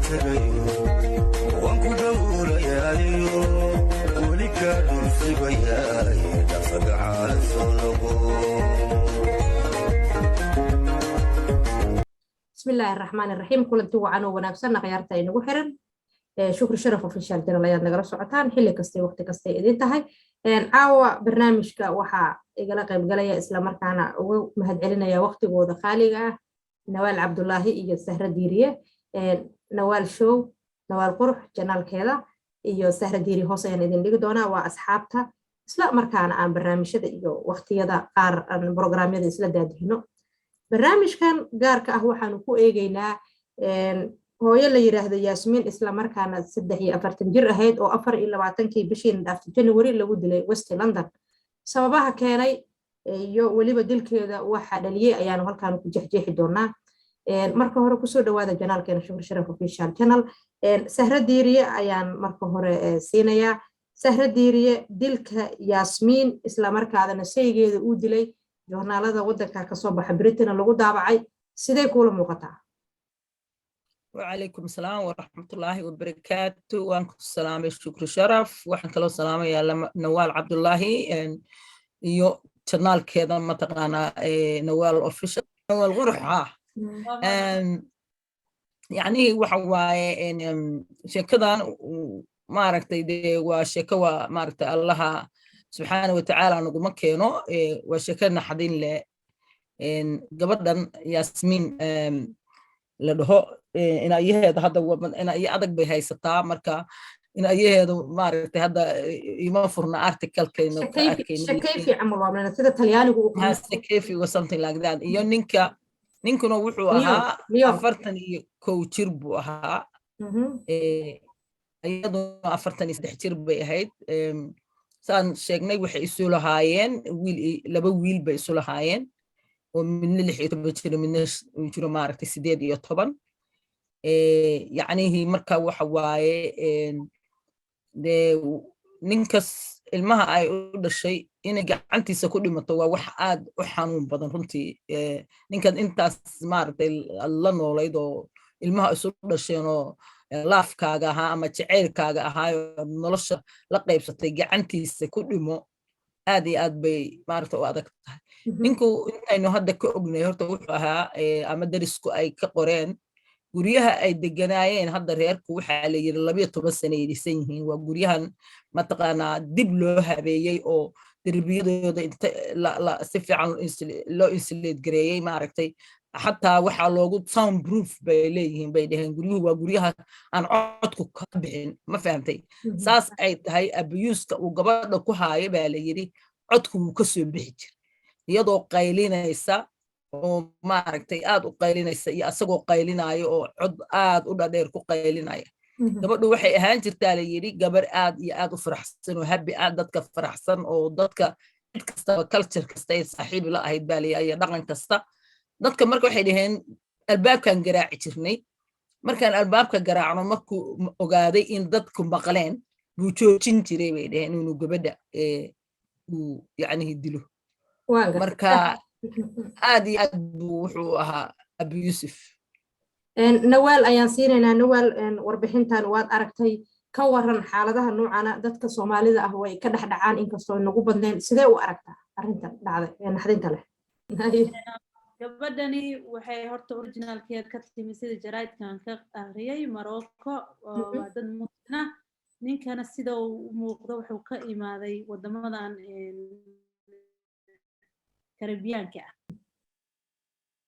Tagayo waan ku dhowrayaayo, weli kaa dhulsugayaay, dhaqsagacaala soo noqo. Bismillahi araxmaan iraxiim. Kulanti wacan oo wanaagsan, akhyaarta inagu xiran Shukri Sharaf Official Channel ayaad nagala socotaan xilli kastay, waqti kastay idin tahay. Caawa barnaamijka waxaa igala qaybgalaya, islamarkaana uga mahadcelinaya waqtigooda qaaliga ah, Nawaal Cabdulaahi iyo Sahra Diiriye, Nawaal Show, Nawaal Qurux channelkeeda iyo Sahra Diiriye hoos ayaan idin dhigi doonaa. Waa asxaabta, isla markaana aan barnaamijyada iyo waqtiyada qaar aan programyada isla daadihino. Barnaamijkan gaarka ah waxaanu ku eegeynaa hooyo la yiraahdo Yaasmiin, islamarkaana 43 jir ahayd, oo 24-kii bishiina dhaaftay January lagu dilay West London. Sababaha keenay iyo weliba dilkeeda waxa dhaliyey ayaanu halkaan ku jexjeexi doonaa. Marka hore kusoo dhawaada channelkeena Shukur Sharaf Official Channel. Sahra Diiriye ayaan marka hore siinayaa. Sahra Diiriye, dilka Yaasmiin, islamarkaadana saygeeda uu dilay, joornaalada wadanka kasoo baxa Britain lagu daabacay, sidee kuula muuqataa? Wacalaykum asalaam waraxmatullaahi wabarakaatu. Waan ku salaamay, Shukri Sharaf. Waxaan kaloo salaamayaa Nawaal Cabdullaahi iyo channelkeeda, mataqaanaa, Nawaal Official, Nawaal Qurux. Yacnihii waxa waaye, sheekadan, maaragtay, dee waa sheeko, waa maaragtay, Allaha subxaana watacaala naguma keeno. Waa sheeko naxdin leh. Gabadhan Yaasmiin la dhaho, inayaheeda hadda inaya adag bay haysataa. Marka inayaheedu, maaragtay, hadda ima furna articlekayna. Ka arkayno sida Talyaanigu. Or something like that. Iyo ninka, ninkuna wuxuu ahaa 41 jir buu ahaa, iyaduna 43 jir bay ahayd. Saan sheegnay, waxay isu lahaayeen wiil, laba wiil bay isu lahaayeen, oo midna 16 jiro, midna uu jiro, maaragtay, 18. Yacnihii marka waxa waaye, dee ninkas ilmaha ay u dhashay inay gacantiisa ku dhimato waa wax aad u xanuun badan runtii. Ninkan intaas, maaragtay, la noolayd oo ilmaha isu dhasheen oo laafkaaga ahaa ama jaceylkaaga ahaa, nolosha la qaybsatay, gacantiisa ku dhimo, aad iyo aad bay, maaragta, u adag tahay. Ninku intaynu hadda ka ognay, horta wuxuu ahaa, ama derisku ay ka qoreen, guryaha ay deganaayeen hadda reerku waxaa la yiri 12 sano ay dhisan yihiin. Waa guryahan, mataqaanaa, dib loo habeeyey oo derbiyadooda inta si fiican loo insulate gareeyey, maaragtay, xataa waxaa loogu sound proof bay leeyihiin, bay dheheen. Guryuhu waa guryaha aan codku ka bixin, ma fahamtay? Saas ay tahay, abuseka uu gabadha ku haayo baa la yidhi codku wuu ka soo bixi jir, iyadoo qaylinaysa oo, maaragtay, aad u qaylinaysa iyo asagoo qaylinaayo oo cod aad u dhadheer ku qaylinaya. Gabadhu waxay ahaan jirtaa, la yidhi, gabar aad iyo aad u faraxsan oo happy, aad dadka faraxsan oo dadka cid kastaba, culture kasta ay saaxiib la ahayd baa la iyo dhaqan kasta dadka. Marka waxay dhaheen, albaabkan garaaci jirnay. Markaan albaabka garaacno, markuu ogaaday in dadku maqleen, buu joojin jiray, bay dhaheen, inuu gabadha uu yacnihi dilo. Marka aad iyo aad buu wuxuu ahaa abusive. Nawaal ayaan siinaynaa. Nawaal, warbixintan waad aragtay. Ka waran xaaladaha noocana? Dadka Soomaalida ah way ka dhex dhacaan, inkastoo nagu badnayn. Sidee u aragtaa arrintan dhacday ee naxdinta leh? Gabadhani waxay horta originalkeed ka timi, sida jaraa'idkan ka akhriyay, Morocco. Waa dad Muslina. Ninkana sida uu muuqdo wuxuu ka imaaday wadamadan Karibiyaanka ah.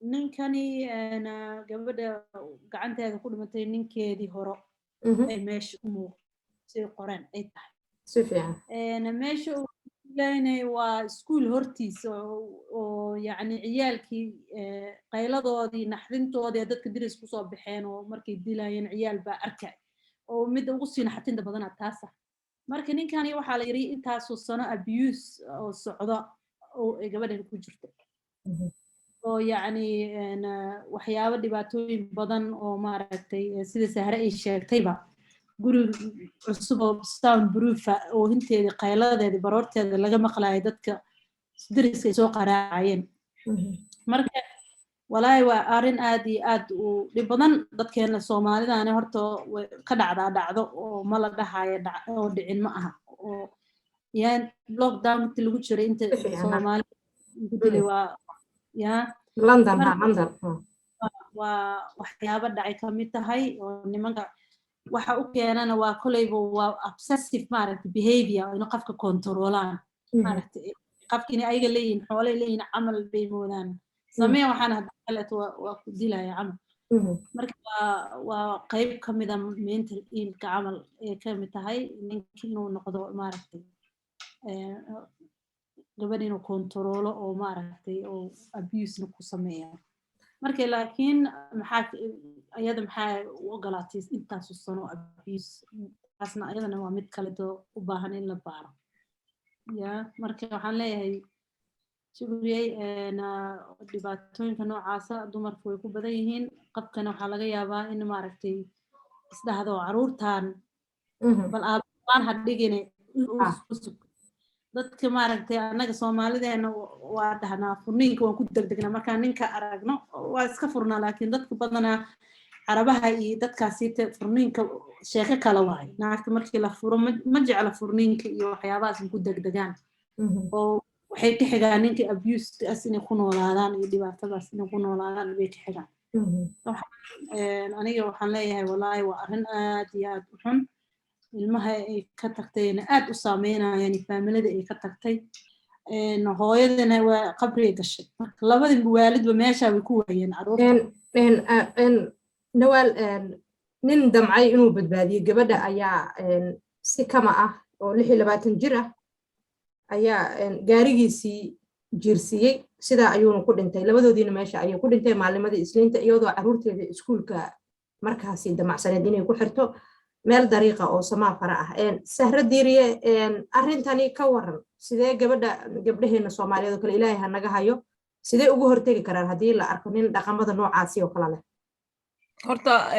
Ninkani gabadha gacanteeda ku dhimatay, ninkeedii horo ay meesha u muuqdo siday qoreen ay tahay. Si fiican. Meesha uu leynay waa iskuul hortiisa, oo yacni ciyaalkii qayladoodii, naxdintoodii, dadka diris kusoo baxeen oo markay dilayeen ciyaal baa arkay, oo midda ugu sii naxdinta badanaa taasa. Marka ninkani waxaa la yidhi intaasoo sano abuse oo socda oo ay gabadhan ku jirta, oo yacni waxyaabo dhibaatooyin badan oo, maaragtay, sida Sahre ay sheegtayba, guri cusub oo sound proofa oo hinteedii, qayladeedii, baroorteeda laga maqlayo, dadka deriska ay soo qaraacayeen. Marka Walaahi, waa arrin aad iyo aad u dhib badan. Dadkeena Soomaalidani horta way ka dhacdaa, dhacdo oo ma la dhahayo oo dhicin ma aha, oo yaa lockdown inta lagu jiray inta Si fiican, ha. Soomaali lagu dilay waa yaa London, ha, London, ha. Waa waxyaabo dhacay ka mid tahay, oo nimanka waxa u keenana waa koleyba waa obsessive, maaragtay, behavior, inuu qofka controlaan, maaragtay, qofka inay ayaga leeyihin, xoolay leeyihin camal bay moodaan. Samee waxaan, hadda kaleeto waa ku dilaya camal. Marka waa qayb ka mida mental illka camal ay ka mid tahay, ninka inuu noqdo, maaragtay, gabadh inuu controlo oo, maaragtay, oo abusena ku sameeya. Marka laakiin maxaa ayada maxaa u ogolaatay intaasu sano abuse? Taasna ayadana waa mid kaleto u baahan in la baaro. Ya, marka waxaan leeyahay, Shugriyey, dhibaatooyinka noocaasa dumarku way ku badan yihiin. Qofkana waxaa laga yaabaa in, maaragtay, isdhahdo caruurtan bal aabaan ha dhigine usug. Dadka, maaragtay, annaga Soomaalideena waa dhahnaa furniinka waan ku degdegnaa. Markaan ninka aragno waa iska furnaa, laakiin dadka badanaa Carabaha iyo dadkaasiite furniinka sheeko kale waayo. Naagta markii la furo ma jecla furniinka iyo waxyaabahaas, ku degdegaan oo waxay ka xigaan ninka abusekaas inay ku noolaadaan iyo dhibaatadaas inay ku noolaadaan bay ka xigaan. Aniga waxaan leeyahay, wallaahi, waa arrin aad iyo aad u xun. Ilmaha ay ka tagtayna aad u saameynayaan, faamilada ay ka tagtay. Hooyadana waa qabrigay gashay. Marka labadii waalidba meesha way ku waayeen caruurta. Nawaal, nin damcay inuu badbaadiyo gabadha ayaa si kama ah, oo 26 jir ah, ayaa gaarigiisii jiirsiiyey. Sidaa ayuuna ku dhintay. Labadoodiina meesha ayay ku dhintay maalnimadii Isniinta, iyadoo caruurteeda iskuulka markaasi damacsaneed inay ku xirto meel dariiqa oo samaafara ah. Sahro Diiriye, arrintani ka waran. Sidee gabadha, gabdhaheena Soomaaliyeed oo kale, Ilaahay ha naga hayo, sidee ugu hortegi karaan haddii la arko nin dhaqamada noocaasi oo kale leh? Horta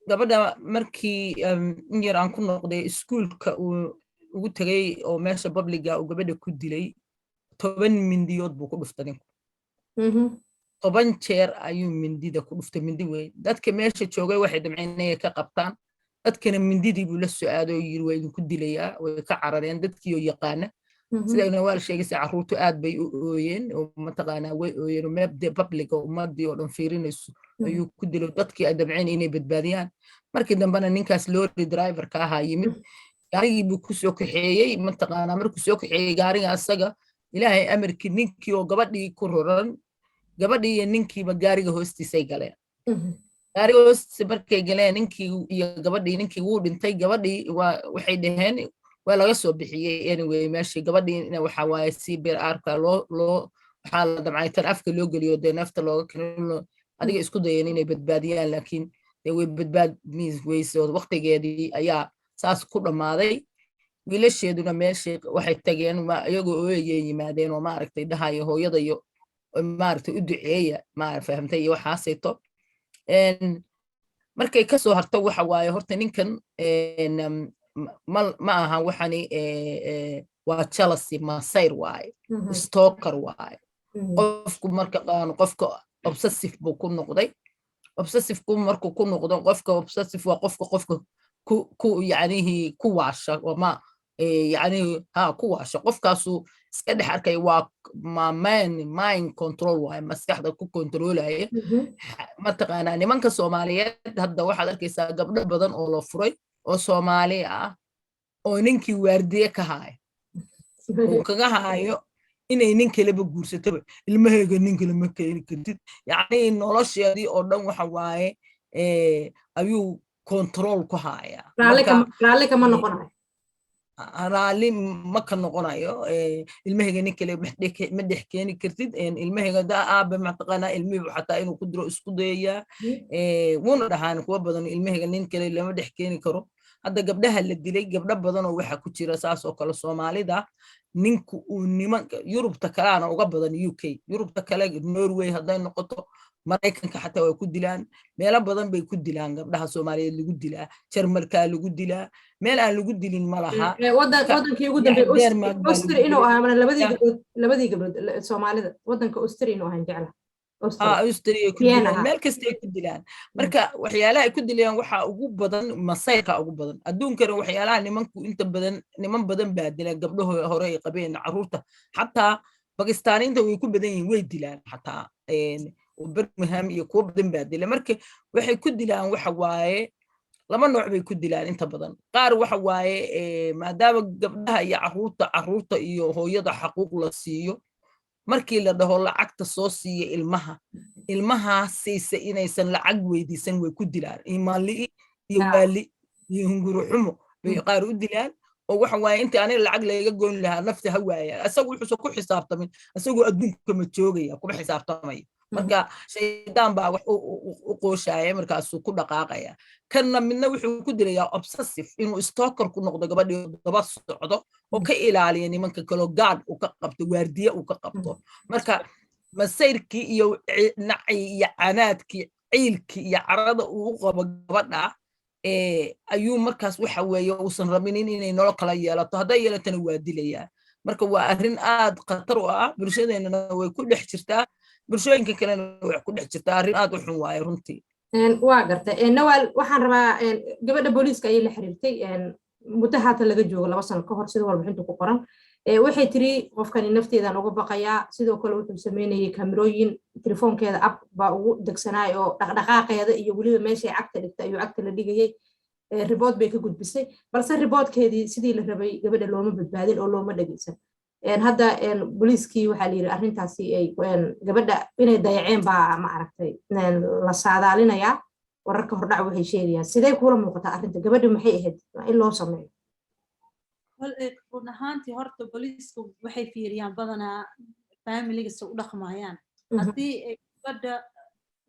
gabadha markii in yar aan ku noqday, iskuulka uu ugu tegay oo meesha publicga uu gabadha ku dilay, 10 mindiyood buu ku dhuftay ninku. 10 jeer ayuu mindida ku dhuftay, mindi weyn. Dadka meesha joogay waxay damceen inay ka qabtaan dadkana. Mindidii buu la soo aaday oo yiri, "Waa idinku dilayaa." Way ka carareen dadkii oo yaqaana. Sida Nawaal sheegaysa, carruurtu aad bay u ooyeen oo, mataqaanaa, way ooyeen oo meel public oo ummadii oo dhan fiirinayso ayuu ku dilo, dadkii ay damceen inay badbaadiyaan. Markii dambena ninkaas lorry driverka ahaa yimid, gaarigii buu ku soo kaxeeyey. Mataqaanaa, markuu soo kaxeeyey gaariga asaga, Ilaahay amarkii, ninkii oo gabadhii ku roran, gabadhii iyo ninkiiba gaariga hoostiisay galeen. Gaariga hoostiisa markay galeen ninkii iyo gabadhii, ninkii wuu dhintay. Gabadhii waa, waxay dhaheen, waa laga soo bixiyey. Anyway, meeshii gabadhii waxa waaye CPR-ka loo waxaa la damcay tan afka loo geliyo, dee neefta looga keeno. Adiga isku dayeen inay badbaadiyaan, laakiin dee way badbaadmi weyse. Waqtigeedii ayaa saas ku dhammaaday. Wiilasheeduna meeshii waxay tageen iyagoo ooyayay yimaadeen oo, maaragtay, dhahayo hooyadayo, maaragtay, u duceeya, ma fahamtay, iyo waxaasayto. Markay kasoo harto, waxa waaye, horta ninkan ma aha waxani, waa jealousy, masayr waaye, stalker waaye. Qofku marka qofka obsessive buu ku noqday. Obsessive ku markuu ku noqdo qofka, obsessive waa qofka ku yacnihii ku waasha, ma yacnihi ha ku waasha, qofkaasu iska dhex arkay. Waa ma mind control waaye, maskaxda ku controlaya. Mataqaanaa, nimanka Soomaaliyeed hadda waxaad arkaysaa gabdho badan oo la furay oo Soomaali ah oo ninkii waardiye ka haayo, uu kaga haayo inay nin kaleba guursatoba, ilmahayga nin kale ma keeni kartid. Yacni nolosheedii oo dhan waxa waaye ayuu control ku haayaa. Raalli kama noqonayo. Raalli ma ka noqonayo. Ilmahayga nin kale ma dhex keeni kartid, ilmahayga da aabe, mataqaanaa, ilmihiibu xataa inuu ku diro isku dayayaa. Wuuna dhahaan kuwa badan, ilmahayga nin kale lama dhex keeni karo. Hadda gabdhaha la dilay, gabdho badanoo waxa ku jira saas oo kale Soomaalida ninku uu nimanka Yurubta kalaana uga badan, UK, Yurubta kale, Norway hadday noqoto, Maraykanka xataa way ku dilaan. Meelo badan bay ku dilaan gabdhaha Soomaaliyeed, lagu dilaa Jarmalkaa, lagu dilaa, meel aan lagu dilin ma laha. Wadankii ugu dambeeyay Austria inuu ahaa, labadii gabdhood, labadii gabdhood Soomaalida wadanka Austria inuu ahaan jecla. Austria ku dilaan, meel kasta ay ku dilaan. Marka waxyaalaha ay ku dilayaan waxaa ugu badan masayrka ugu badan adduunkana. Waxyaalaha nimanku inta badan, niman badan baa dilaan gabdhaho hore ay qabeen, caruurta. Xataa Bakistaaniinta way ku badan yihiin, way dilaan. Xataa Birmingham iyo kuwo badan baa dila. Marka waxay ku dilaan waxa waaye, laba nooc bay ku dilaan inta badan. Qaar waxa waaye, maadaama gabdhaha iyo caruurta iyo hooyada xaquuq la siiyo, markii la dhaho lacagta soo siiya ilmaha, ilmahaa siisa inaysan lacag weydiisan, way ku dilaan. Imaanli'i iyo waali iyo hunguri xumo bay qaar u dilaan, oo waxa waaye, inta aniga lacag layga goyn lahaa, nafta ha waaya. Isagu wuxuusan ku xisaabtamin, isagoo adduunka ma joogaya kuma xisaabtamaya. Marka shaydaan baa wax u qooshaaya, markaasuu ku dhaqaaqaya. Kanna midna wuxuu ku dilayaa obsessive, inuu stalker ku noqdo gabadhii, daba socdo oo ka ilaaliya nimanka kaloo, gaad uu ka qabto, waardiye uu ka qabto. Marka masayrkii iyo nacii iyo canaadkii, ciilkii iyo carada uu u qabo gabadha ayuu markaas waxa weeye uusan rabinin inay nolol kala yeelato. Hadday yeelatana waa dilayaa. Marka waa arrin aad khatar u ah, bulshadeennana way ku dhex jirtaa, bulshooyinka kalena way ku dhex jirtaa. Arrin aad u xun waaye runtii. Waa gartay, Nawaal. Waxaan rabaa, gabadha booliiska ayay la xiriirtay muddo haatan laga joogo 2 sano ka hor, sida warbixintu ku qoran. Waxay tiri qofkani nafteedan uga baqayaa. Sidoo kale wuxuu sameynayay kamerooyin, telefoonkeeda app baa ugu degsanaay oo dhaqdhaqaaqeeda iyo weliba meeshay cagta dhigtay ayuu cagta la dhigayay. Report bay ka gudbisay, balse reportkeedii sidii la rabay gabadha looma badbaadin oo looma dhegeysan. Hadda booliiskii waxaa la yidhi arrintaasi ay gabadha inay dayaceen baa, ma aragtay, la saadaalinayaa. Wararka hordhac waxay sheegayaan. Sidee kuula muuqataa arrinta gabadha? Maxay ahayd in loo sameeyo? Run ahaantii horta booliisku waxay fiiriyaan badanaa familiga se u dhaqmayaan. Haddii ay gabadha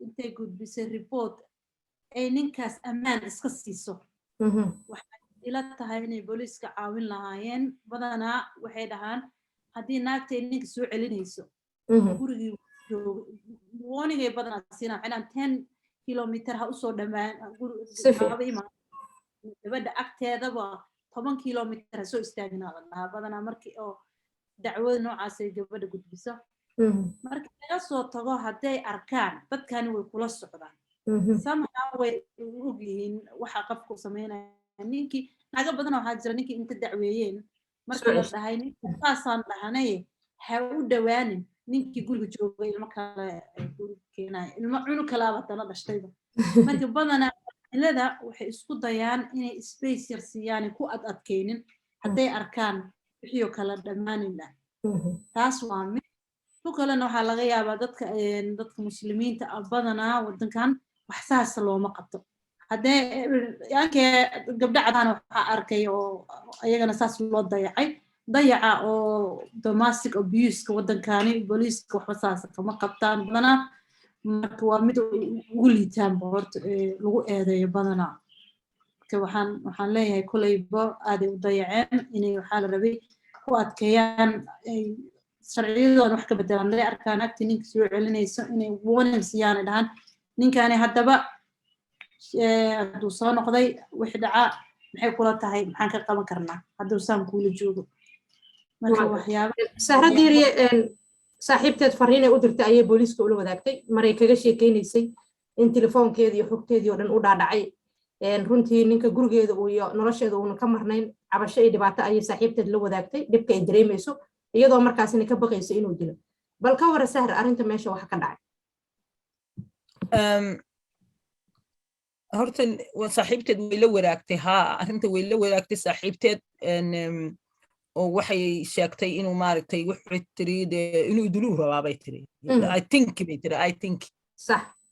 intay gudbisay report ay ninkaas ammaan iska siiso, waxay ila tahay inay booliiska caawin lahaayeen. Badanaa waxay dhahaan haddii naagtay ninka soo celinayso gurigii, warningay badanaa siinaa. Waxay dhahaan 10 kilometer ha usoo dhammaan haba imaan gabadha agteedaba, 10 kilometer ha soo istaaginaa la dhahaa badanaa markii oo dacwada noocaas ay gabadha gudbiso. Marka laga soo tago, hadday arkaan dadkani way kula socdaan, somehow way og yihiin waxa qofku sameynaya. Ninkii naaga badan waxaa jira ninkii inta dacweeyeen, markii la dhahay ninka saasaan dhahanay ha u dhawaanin, ninkii guriga jooga ilmo kale guriga keenaya, ilmo cunug kalaaba haddana dhashtayba. Marka badanaa ilada waxay isku dayaan inay space yar siiyaan, ku ad adkaynin hadday arkaan wixii oo kala dhammaanin lah. Taas waa mid. Tu kalena waxaa laga yaabaa dadka Muslimiinta ah badanaa wadankan wax saasa looma qabto. Haddee ankee gabdho cadaan waxaa arkay oo ayagana saas loo dayacay. Dayaca oo domestic abuseka waddankani booliiska waxba saasa kama qabtaan badanaa. Marka waa mid ugu liitaanba horta lagu eedeeyo badanaa. Marka waxaan leeyahay kolleyba aaday u dayaceen inay, waxaa la rabay, ku adkeeyaan, ay sharciyadooda wax ka bedelaan. Hadday arkaan agti ninka soo celinayso, inay warning siiyaan, ay dhahaan ninkani haddaba hadduu soo noqday, wixii dhacaa maxay kula tahay? Maxaan ka qaban karnaa hadduu saan kuula joogo? Marka waxyaaba Sahra Diiriye saaxiibteed fariinay u dirtay ayay booliiska ula wadaagtay maray kaga sheekeynaysay in telefoonkeedii iyo xogteedii oo dhan u dhaadhacay. Runtii ninka gurigeeda iyo nolosheeda uuna ka marnayn. Cabasho iyo dhibaato ayay saaxiibteed la wadaagtay, dhibka ay dareemayso, iyadoo markaasina ka baqayso inuu dilo. Bal ka wara, Sahra, arrinta meesha waxa ka dhacay? Horta saaxiibteed way la wadaagtay haa, arrinta way la wadaagtay saaxiibteed, oo waxay sheegtay inuu, maaragtay, wuxuu tiri dee inuu idiluu rabaa bay tiri. "I think," bay tiri, "I think."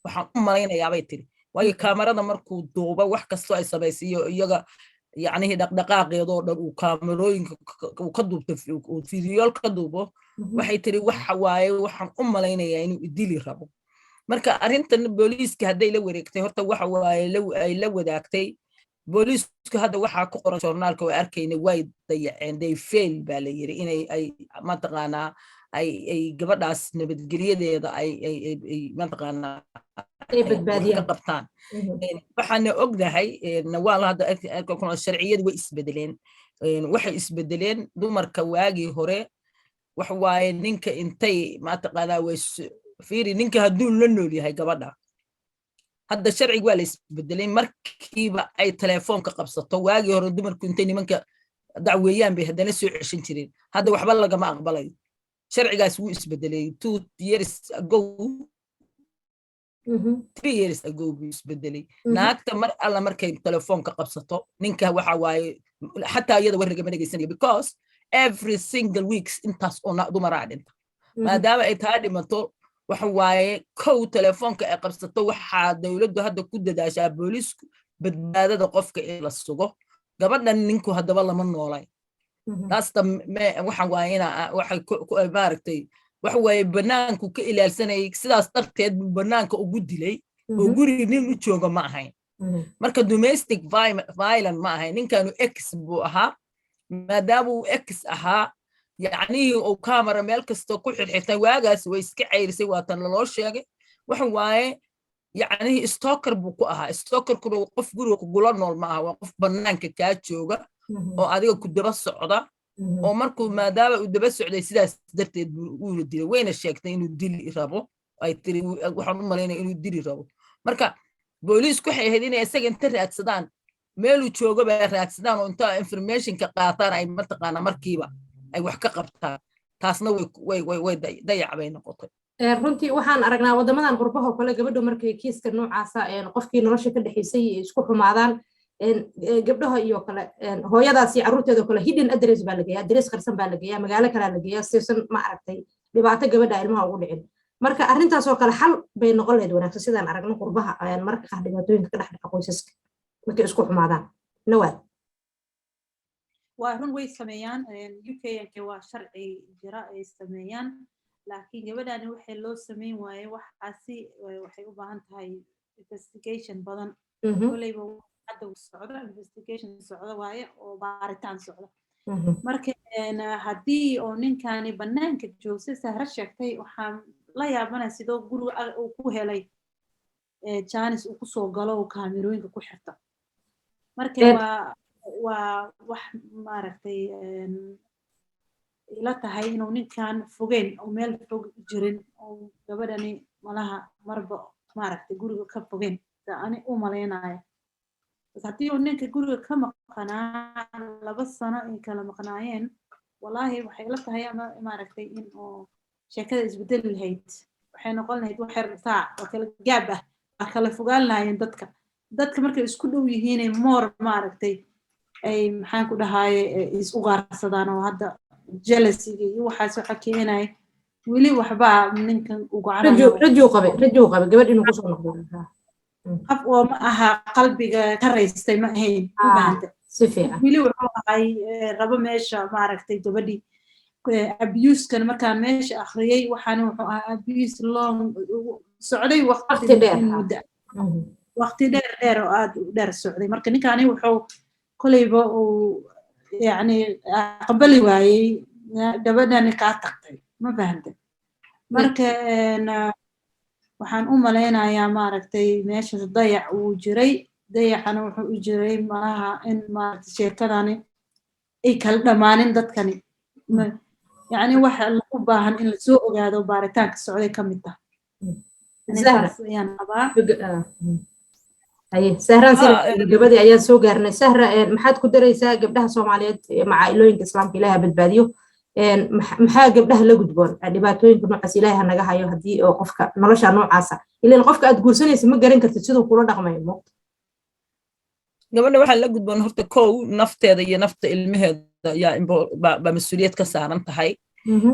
"Waxaan u malaynayaa," bay tiri, waayo kaamarada markuu duuba wax kastoo ay samaysiiyo, iyaga yacnihii dhaqdhaqaaqeedoo dhan uu kaamarooyinka uu ka duubto, uu fiidiyool ka duubo. Waxay tiri waxa waaye, waxaan u malaynayaa inuu idili rabo. Marka arrintan booliiska hadday la wareegtay, horta waxa waaye ay la wadaagtay booliisku. Hadda waxaa ku qoran joornaalka oo arkayna, way dayaceen, they fail baa la yiri, inay ay mataqaanaa ay gabadhaas nabadgelyadeeda ay mataqaanaa ay badbaadiyaan ka qabtaan. Waxaana ognahay, Nawaal, hadda sharciyadu way isbedeleen. Waxay isbedeleen dumarka waagii hore wax waaye ninka intay mataqaanaa way Fiiri, ninka hadduu la nool yahay gabadha, hadda sharciga waa la isbedelay. Markiiba ay telefoonka qabsato, waagii hore dumarku intay nimanka dacweeyaan bay haddana soo ceshan jireen. Hadda waxba lagama aqbalayo. Sharcigaas wuu isbedelay 2 years ago, 3 years ago buu isbedelay. Naagta mar alla markay telefoonka qabsato ninka, waxa waaye xataa iyada war lagama dhegeysanayo, because every single weeks intaas oo dumaraa dhinta. Maadaama ay taa dhimato, waxa waaye kow telefoonka ay qabsato, waxaa dowladdu hadda ku dadaashaa, booliisku, badbaadada qofka in la sugo. Gabadhan ninku haddaba lama noolay. Taasta waxa waaye ina waxay maaragtay, waxa waaye banaanku ka ilaalsanayay. Sidaas darteed buu banaanka ugu dilay, oo guri nin u jooga ma ahayn. Marka domestic violent ma ahayn. Ninkanu ex buu ahaa. Maadaama uu ex ahaa, yacnihii uu camera meel kasta ku xirxirtay waagaas, way iska cayrisay, waatan laloo sheegay. Waxa waaye yacnihii stalker buu ku ahaa. Stalkerkuna qof guriga kugula nool ma aha, waa qof banaanka kaa jooga oo adiga ku daba socda. Oo markuu maadaama uu daba socday, sidaas darteed buu uuna dilay. Wayna sheegtay inuu dili rabo. Ay tiri, "Waxaan u malaynaya inuu dili rabo." Marka booliisku waxay ahayd inay isaga inta raadsadaan, meeluu joogo bay raadsadaan, oo inta informationka qaataan ay mataqaana markiiba ay wax ka qabtaan. Taasna way way way dayac bay noqotay. Runtii waxaan aragnaa waddamadan qurbaha oo kale, gabadhu markay kiiska noocaasa, qofkii nolosha ka dhexaysay isku xumaadaan, gabdhaha iyo kale, hooyadaas iyo carruurteeda kale, hidden address baa la geeyaa, address qarsan baa la geeyaa, magaalo kalaa la geeyaa, siisan ma aragtay dhibaato gabadha ilmaha ugu dhicin. Marka arrintaas oo kale xal bay noqon lahayd wanaagsan, sidaan aragno qurbaha mararka qaar dhibaatooyinka ka dhex dhaca qoysaska markay isku xumaadaan. Nawaad. Waa run, way sameeyaan. UK waa sharci jira ay sameeyaan, laakiin gabadhani waxay loo sameyn waaye, waxaasi waxay u baahan tahay investigation badan. Koleyba hadda socdo investigation socdo waaye oo baaritaan socdo. Marka haddii oo ninkani banaanka joogsa, Sahra sheegtay, waxaan la yaabanaya sidoo guriga uu ku helay chance uu kusoo galo oo kaamirooyinka ku xirta. Marka waa wax maaragtay ila tahay inuu ninkan fogeyn oo meel fog jirin, oo gabadhani malaha marba maaragtay guriga ka fogeyn ani u malaynaya. Bas haddii uu ninka guriga ka maqnaa 2 sano ay kala maqnaayeen, wallaahi waxay ila tahay ama maaragtay in oo sheekada isbedeli lahayd, waxay noqon lahayd wax yar saac oo kala gaab ah, waa kala fogaan lahaayeen dadka. Dadka markay isku dhow yihiinay moor maaragtay ay, maxaan ku dhahaaye, is ugaarsadaan, oo hadda jealousyga iyo waxaas waxa keenaya weli waxbaa ninkan Rajuu qabay, rajuu qabay gabadh inuu kusoo noqdo. Qof oo ma aha qalbiga ka raystay ma ahayn, ma fahanta? Si fiican. Weli wuxuu ahay rabo meesha maaragtay gabadhii abusekan. Markaan meesha akhriyay, waxaan wuxuu ahaa abuse long socday, waqti dheer. Muddo waqti dheer dheer oo aad u dheer socday. Marka ninkani wuxuu koleyba uu yacni aqbali waayey gabadhani kaa tagtay, ma fahantay? Marka waxaan u malaynayaa maaragtay meeshaas dayac uu jiray. Dayacana wuxuu u jiray malaha in maaragtay sheekadani ay kala dhammaanin dadkani, yacni waxa u baahan in lasoo ogaado baaritaanka socday ka mid tahay. Saas ayaan qabaa. Haye Sahran, gabadii ayaan soo gaarnay. Sahra, maxaad ku daraysaa gabdhaha Soomaaliyeed, macaa'ilooyinka Islaamka? Ilaaha badbaadiyo. Maxaa gabdhaha la gudboon dhibaatooyinka noocaas? Ilaaha naga hayo. Haddii oo qofka nolosha noocaasa, ilan qofka aad guursanaysa ma garan kartid siduu kula dhaqmayo, muuqta. Gabadha waxaa la gudboon horta kow, nafteeda iyo nafta ilmaheeda ayaa baa mas-uuliyad ka saaran tahay.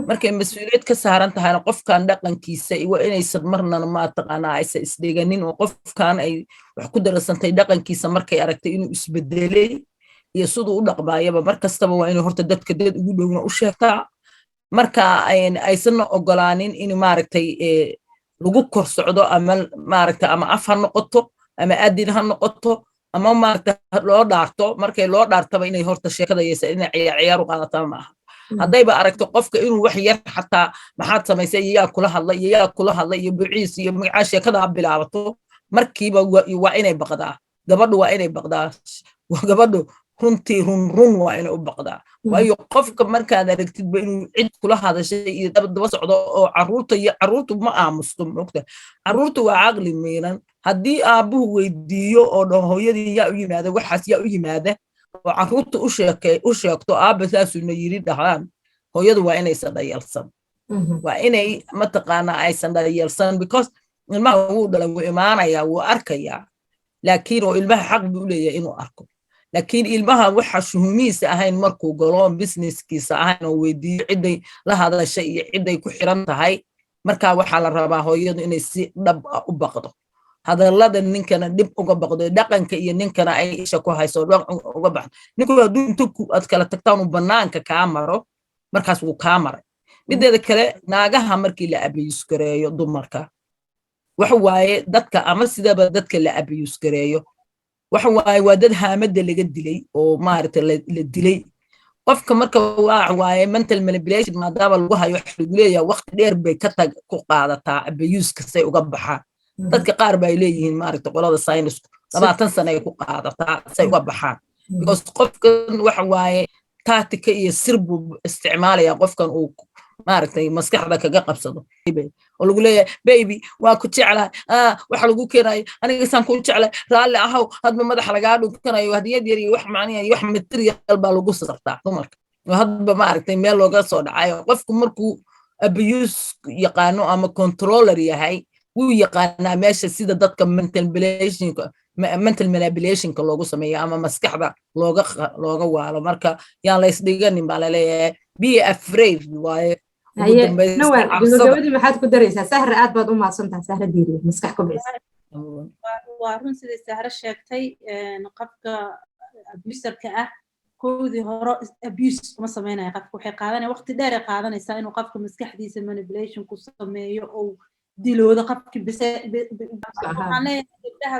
Markay mas-uuliyad ka saaran tahayna, qofkan dhaqankiisa waa inaysan marnana maataqaanaa aysan isdhiganin, oo qofkan ay wax ku darasantay dhaqankiisa markay aragtay inuu isbedelay iyo siduu u dhaqmaayaba, mar kastaba waa inay horta dadka dad ugu dhowna u sheegtaa. Marka aysanna ogolaanin in maaragtay lagu kor socdo, ama maaragtay ama af ha noqoto ama adin ha noqoto ama maaragtay loo dhaarto. Markay loo dhaartaba, inay horta sheekada yeysa inay ciyaar ciyaar u qaadataa maaha. Haddayba aragto qofka inuu wax yar xataa, maxaad samaysay iyo yaa kula hadlay iyo yaa kula hadlay iyo buciis iyo magacaa, sheekada ha bilaabato, markiiba waa inay baqdaa gabadhu, waa inay baqdaa gabadhu. Runtii run run waa inay u baqdaa, waayo qofka markaad aragtidba inuu cid kula hadashay iyo daba socdo oo caruurta iyo caruurtu ma aamusto. Mogta, caruurtu waa caqli miiran. Haddii aabbuhu weydiiyo oo dhaho, "Hooyadii yaa u yimaada?" Waxaas yaa u yimaada oo caruurta u sheekay u sheegto, "Aabba saasuuna yiri," dhahaan, hooyadu waa inaysan dhayalsan, waa inay mataqaanaa aysan dhayalsan, because ilmaha wuu dhalay, wuu imaanayaa, wuu arkayaa. Laakiin oo ilmaha xaq buu u leeyahay inuu arko, laakiin ilmaha waxa shuhumihiisa ahayn markuu galo, businesskiisa ahayn, oo weydiiyo ciday la hadashay iyo ciday ku xiran tahay, markaa waxaa la rabaa hooyadu inay si dhab ah u baqdo, hadallada ninkana dhib uga baqdo, dhaqanka iyo ninkana ay isha ku hayso, uga baxdo. Ninku hadduu intu aad kala tagtaan uu banaanka kaa maro, markaas wuu kaa maray. Mideeda kale, naagaha markii la abuse gareeyo, dumarka waxa waaye dadka ama sidaba dadka la abuse gareeyo, waxa waaye waa dad haamada laga dilay oo maaragta la dilay qofka. Marka waa waaye mental manipulation maadaama lagu hayo, waxa lagu leeyahay waqti dheer bay ka tag ku qaadataa abuse say uga baxaan. Dadka qaar bay leeyihiin, maaragta, qolada saynisku 20 sano ay ku qaadataa say uga baxaan, because qofkan waxa waaye tactic iyo sir buu isticmaalaya qofkan uu maaragtay maskaxda kaga qabsado, oo lagu leeyahay, "Baby, waa ku jeclahay, waxa lagu keenayo aniga saan ku jeclay, raalli ahow." Hadba madaxa lagaa dhunkanayo, hadiyad yar iyo wax macniya iyo wax material baa lagu sartaa dumarka, oo hadba maaragtay meel looga soo dhacayo. Qofku markuu abuse yaqaano ama controller yahay, wuu yaqaanaa meesha sida dadka mental manipulationka loogu sameeyo ama maskaxda looga waalo. Marka yaan la isdhiganin baa laleeyahay, be afraid waaye. Nawal, gabagabadii maxaad ku daraysaa? Sahra, aad baad u mahadsantahay. Sahra Diiriye, Maskax Kobcisa. Waa run siday Sahre sheegtay. Qofka abuserka ah koodii hore abuse kuma sameynaya qofka, waxay qaadanaya waqti dheer ay qaadanaysaa inuu qofka maskaxdiisa manipulation ku sameeyo oo diloodo qofki. Bise waxaan leeyahay gabdhaha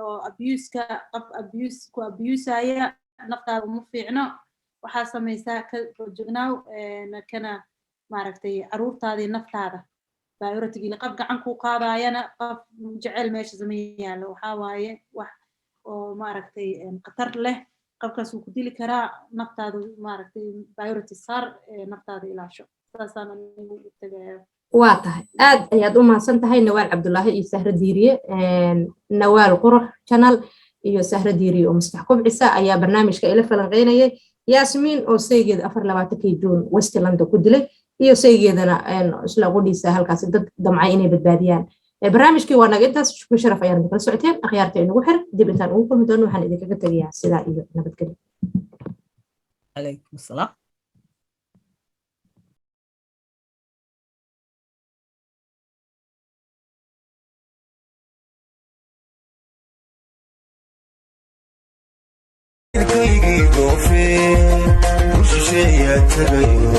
oo abuseka, qof abuse ku abusaya, naftaada uma fiicno. Waxaa samaysaa ka foojignaaw, kana maaragtay caruurtaadii naftaada priority. Qof gacan kuu qaadayana, qof jecel meesha sama yaalo. Waxaa waaye wax oo maaragtay khatar leh, qofkaas wuu ku dili karaa. Naftaada maaragtay priority saar, naftaada ilaasho. Saasaan anigu u tagaya. Waa tahay, aad ayaad u mahadsan tahay Nawaal Cabdulaahi iyo Sahre Diiriye. Nawaal Qurux Channel iyo Sahre Diiriye oo Maskax Kubcisa ayaa barnaamijka ila falanqeynayay. Yaasmiin oo saygeeda 24-kii Juun West London ku dilay iyo saygeedana isla qudhiisa halkaasi dad damcay inay badbaadiyaan. Barnaamijkii waa naga intaas. Shukri Sharaf ayaan idinkala socoteen. Akhyaarta inagu xir, dib intaan ugu kulmi doono, waxaan idinkaga tegayaa sidaa iyo nabadgelyo. Calaykum asalaam. Kaygii dhoofee u shisheeyaa tagayo.